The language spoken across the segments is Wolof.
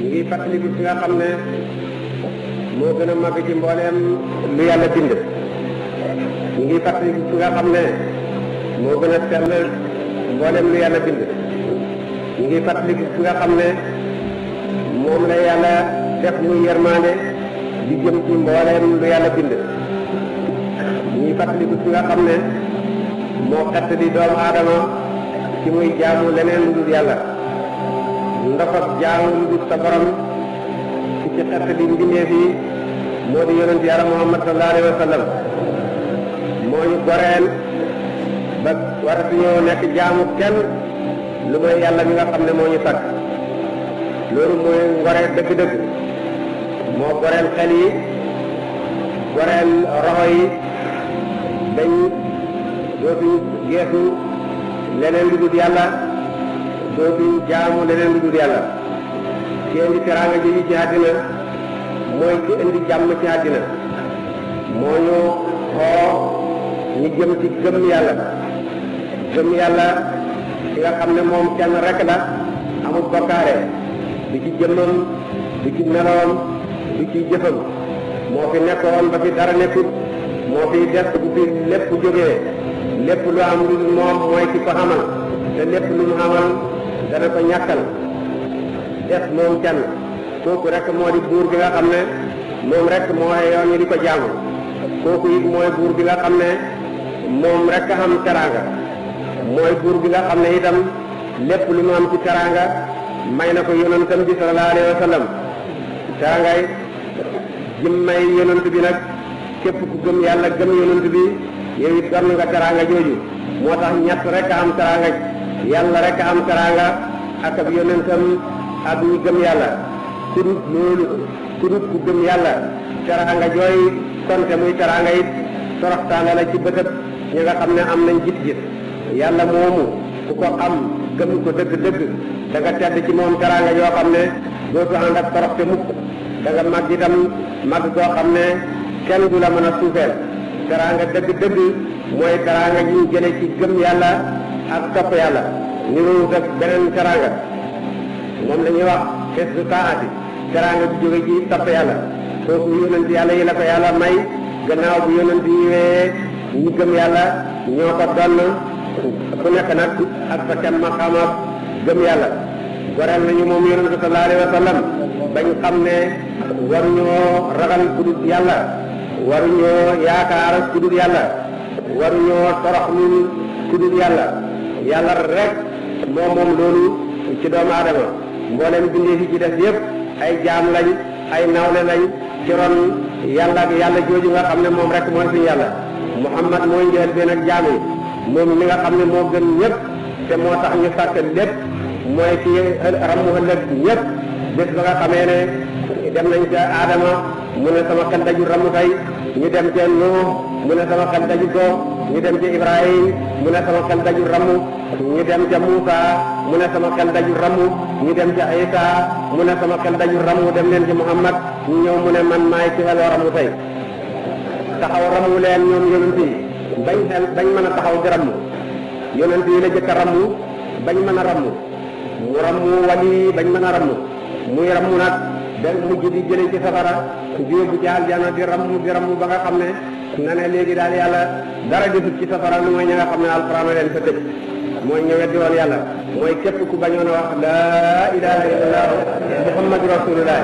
ngi fàttaliku ki nga xam ne moo gën a màgg ci mbooleem lu yàlla bind. ñu ngi fàttaliku ki nga xam ne moo gën a sell mbooleem lu yàlla bind. ñu ngi fàttaliku ki nga xam ne moom la yàlla def muy yërmaande di jëm ci mbooleem lu yàlla bind. ñu ngi fàttaliku ki nga xam ne moo xett di doomu aadama ci muy jaamu leneen lu dul yàlla. ndofab jaamu lu dul sa borom ci xett di mbindeef yi moo di yonent yàlla Muhammad sallallahu alayhi wa sallam. moo ñu goreel ba waratuñoo nekk jaamu kenn lu mooy yàlla mi nga xam ne moo ñu sàkk. loolu mooy ngoreel dëgg-dëgg. moo goreel xel yi goreel roxo yi dañ dootuñ geesu leneen lu dul yàlla, dootuñ jaamu leneen lu dul yàlla. ki indi teraanga ji ci àddina mooy ki indi jàmm ci àddina. moo ñu xoo ñu jëm ci gëm yàlla. gëm yàlla ki nga xam ne moom kenn rek la, amul bokkaare, du ci jëmmam, du ci meloom, du ci jëfam. moo fi nekkoon ba fi dara nekkut, moo fi def bu fi lépp jógee. lépp lu am lu dul moom mooy ki ko xamal, te lépp lu mu xamal dana ko ñàkkal. def moom kenn kooku rek moo di buur bi nga xam ne moom rek moo yoon ñu di ko jaamu. kooku it mooy buur bi nga xam ne moom rek a xam teraanga. mooy buur bi nga xam ne itam lépp lu mu am ci teraanga may na ko yonentam bi sallallahu alayhi wa sallam. teraangay jim may yonent bi nag képp ku gëm yàlla gëm yonent bi yow it doon nga teraanga jooju. moo tax ñett rek a am teraanga, yàlla rek a am teraanga ak ab yonentam ak ñi gëm yàlla. ku dut loolu ku dut ku gëm yàlla teraanga jooy konte muy teraanga it toroxtaane la ci bëtëb ñi nga xam ne am nañ gis-gis. yàlla moomu ku ko am gëm ko dëgg-dëgg da nga tedd ci moom teraanga yoo xam ne dootu ànd ak toroxte mukk. da nga màgg itam màgg koo xam ne kenn du la mën a suufeel. teraanga dëgg-dëgg mooy teraanga ji ñu jële ci gëm yàlla ak topp yàlla. niroowut ak beneen teraanga. moom la ñuy wax xes du taati teraanga bu jóge ci topp yàlla. kooku yonent yàlla yi la ko yàlla may. gannaaw bu yonent yi wee ñi gëm yàlla ñoo ko donn ku nekk nag ak sa kenn maqaama gëm yàlla. goreel nañu moom yonent sallallahu alayhi wa sallam bañ xam ne waruñoo ragal ku dul yàlla, waruñoo yaakaar ku dul yàlla, waruñoo toroxlu ku dul yàlla. yàlla rek moom loolu ci doomu aadama. mboolem bindee fi ci def yëpp ay jaam lañ, ay nawle lañ ci ron yàlla ak yàlla jooju nga xam ne moom rek mooy suñu yàlla. Muhammad mooy njël benn ak jaam yi moom mi nga xam ne moo gën ñëpp te moo tax ñu sàkk lépp. mooy ci ramu ëllëg ñëpp. bés ba nga xamee ne dem nañ ca Adama mu ne sama xel daju ramu tey, ñu dem ca Nuux mu ne sama xel daju ko, ñu dem ca Ibrahim mu ne sama xel daju ramu, ñu dem ca Muusa mu ne sama xel daju ramu, ñu dem ca Isa mu ne sama xel daju ramu. dem leen ci Muhammad ñu ñëw mu ne man maay ci xeloo ramu tey. taxaw ramu leen ñoom yonent yi bañ mën a taxaw di ramu. yonent yi la jëkk a ramu bañ mën a ramu. mu ramu wali bañ mën a ramu. muy ramu nag da mujj di jëlee ci safara di yóbbu ci aljana di ramu ba nga xam ne na ne léegi daal yàlla dara desut ci safara lu mooy ñi nga xam ne alxuraan leen fa tëj. mooy ñëwet di woon yàlla mooy képp ku bañoon a wax laa ilaha illallah muhammadu rasulullah.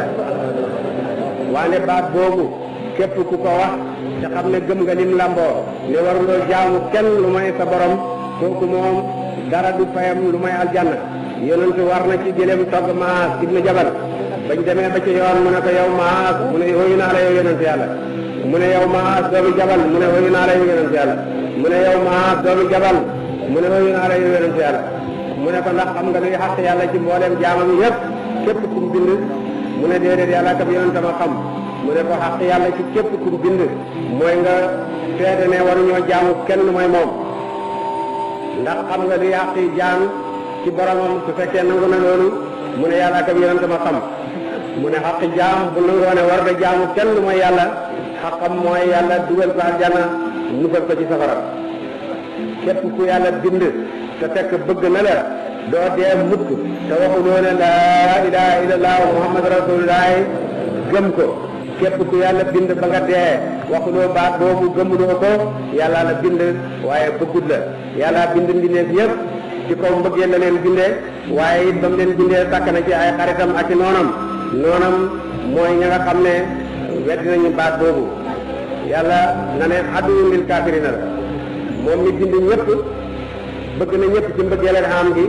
waane baat boobu képp ku ko wax te xam ne gëm nga lim lamboo ne waruloo jaamu kenn lu may sa borom, kooku moom dara du fayam lu may aljanna. yonent war na ci jëleem togg Maas ibnu Jabal bañ demee ba ci yoon mu ne ko yow Maas mu ne woyu naa la yow yonent yàlla. mu ne yow Maas doomu Jabal mu ne woyu naa la yow yonent yàlla. mu ne yow Maas doomu Jabal mu ne woyu naa la yow yonent yàlla. mu ne ko ndax xam nga luy xaq yàlla ci mbooleem jaamam yëpp képp ku mu bind. mu ne déedéet yàlla kab yonent ma xam. mu ne ko xaq yàlla ci képp ku mu bind mooy nga seede ne waruñoo jaamu kenn mooy moom. ndax xam nga luy xaq jaam ci boromam su fekkee nangu na loolu mu ne yàlla ak yonent ma xam. mu ne xaq jaam bu nangoo ne war da jaamu kenn lu mooy yàlla, xaqam mooy yàlla dugal ko aljana musal ko ci safara. képp ku yàlla bind te fekk bëgg na la doo dee mukk te waxuloo ne laa ilaha illallah muhammad rasulullah gëm ko. képp ku yàlla bind ba nga dee waxuloo baat boobu gëmuloo ko yàlla la bind waaye bëggut la yàlla bind mbindeef yëpp ci kaw mbëggee la leen bindee waaye it ba mu leen bindee sàkk na ci ay xaritam ak i noonam mooy ña nga xam ne weddi nañu baat boobu yàlla na ne aduwwun lil kaafiriina la moom mi bind ñëpp bëgg na ñëpp ci mbëggee la xam gi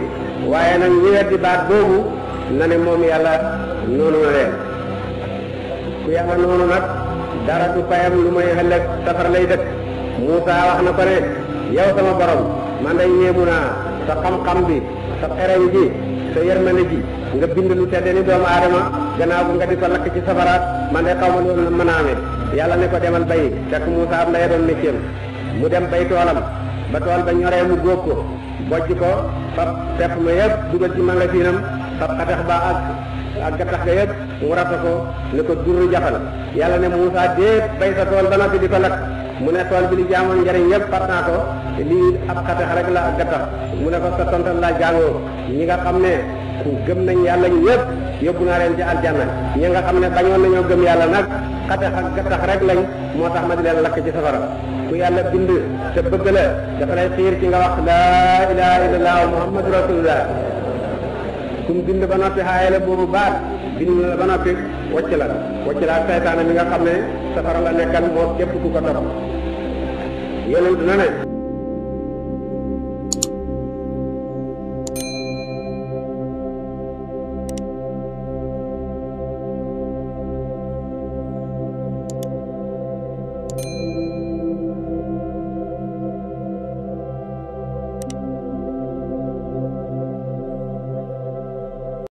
waaye nag ñi weddi baat boobu na ne moom yàlla noonu na leen ku yàlla noonu nag dara du fayam lu may ëllëg safara lay dëkk Muusa wax na ko ne yow sama borom man day yéemu naa sa xam-xam bi sa xereñ ji sa yërmande ji nga bind lu tedde ni doomu aadama gannaaw bu nga di ko lakk ci safara man de xaw ma loolu mën a amee yàlla ne ko demal bay fekk Muusa am lay doon métier mu dem bay toolam ba tool ba ñoree mu góob ko bojj ko fab pepp ma yëpp dugal ci magasinam fab xatax ba ak gattax ga yëpp mu rata ko ne ko durru jafal yàlla ne Muusa déet bay sa tool ba noppi di ko lakk mu ne tool bi li jaamoon njëriñ yëpp fat naa ko lii ab xatax rek la ak gattax mu ne ko sa tontal laa jàngoo ñi nga xam ne gëm nañ yàlla ñëpp yóbbu naa leen ci aljanna ñi nga xam ne bañoon nañoo gëm yàlla nag xatax ak gattax rek lañ moo tax ma di leen lakk ci safara ku yàlla bind te bëgg la dafa lay xiir ci nga wax laa ilaha illallah muhammadu rasulullah kum bind ba noppi xaayale boobu baat bind la ba noppi wacc la ak saytaane mi nga xam ne safara la nekkal moo képp ku ko topp yonent na ne